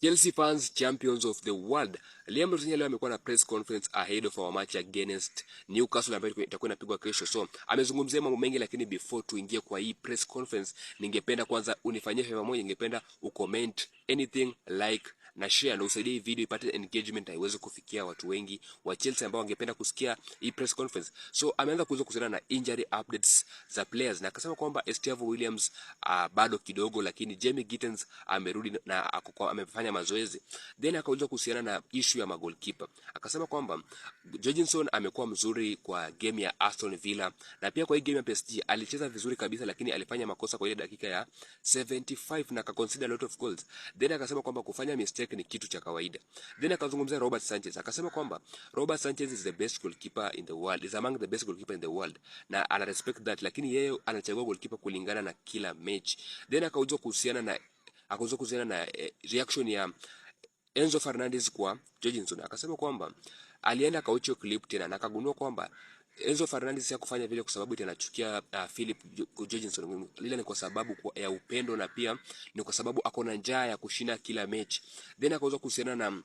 Chelsea fans, champions of the world. Liam Rosenior leo amekuwa na press conference ahead of our match against Newcastle ambayo itakuwa inapigwa kesho. So amezungumzia mambo mengi, lakini before tuingie kwa hii press conference, ningependa kwanza unifanyie favor moja, ningependa ucomment anything, like na share, na usaidie hii video ipate engagement na iweze kufikia watu wengi wa Chelsea ambao wangependa kusikia hii press conference. So ameanza kuuliza kuhusiana na injury updates za players na akasema kwamba Estevao Williams bado kidogo, lakini Jamie Gittens amerudi na amefanya mazoezi. Then akauliza kuhusiana na issue ya magolkipa, akasema kwamba Jorgensen amekuwa mzuri kwa game ya Aston Villa na pia kwa hii game ya PSG alicheza vizuri kabisa, lakini alifanya makosa kwa ile dakika ya 75 na akaconcede a lot of goals. Then akasema kwamba kufanya mistake ni kitu cha kawaida. Then akazungumzia Robert Sanchez, akasema kwamba Robert Sanchez is the best goalkeeper in the world, is among the best goalkeeper in the world na ana respect that, lakini yeye anachagua goalkeeper kulingana na kila mechi. Then akaulizwa kuhusiana na reaction ya Enzo Fernandez kwa Jorgensen, akasema kwamba alienda akawatch clip tena na akagundua kwamba Enzo Fernandez hakufanya vile kwa sababu eti anachukia Philip Jorgensen. Lile ni kwa sababu ya upendo na pia ni kwa sababu ako na njaa ya kushinda kila mechi. Then akauliza kuhusiana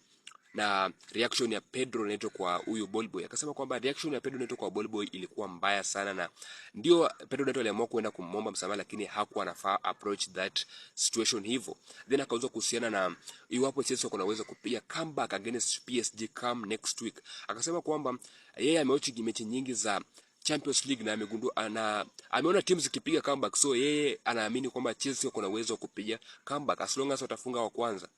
na reaction ya Pedro Neto kwa huyu ball boy. Akasema kwamba reaction ya Pedro Neto kwa ball boy ilikuwa mbaya sana, na ndio Pedro Neto aliamua kwenda kumwomba msamaha, lakini hakuwa anafaa approach that situation hivyo. Then akauliza kuhusiana na iwapo Chelsea wako na uwezo kupiga comeback against PSG come next week. Akasema kwamba yeye amewatch mechi nyingi za Champions League na amegundua na ameona teams zikipiga comeback, so yeye anaamini kwamba Chelsea wako na uwezo wa kupiga comeback as long as watafunga wa kwanza.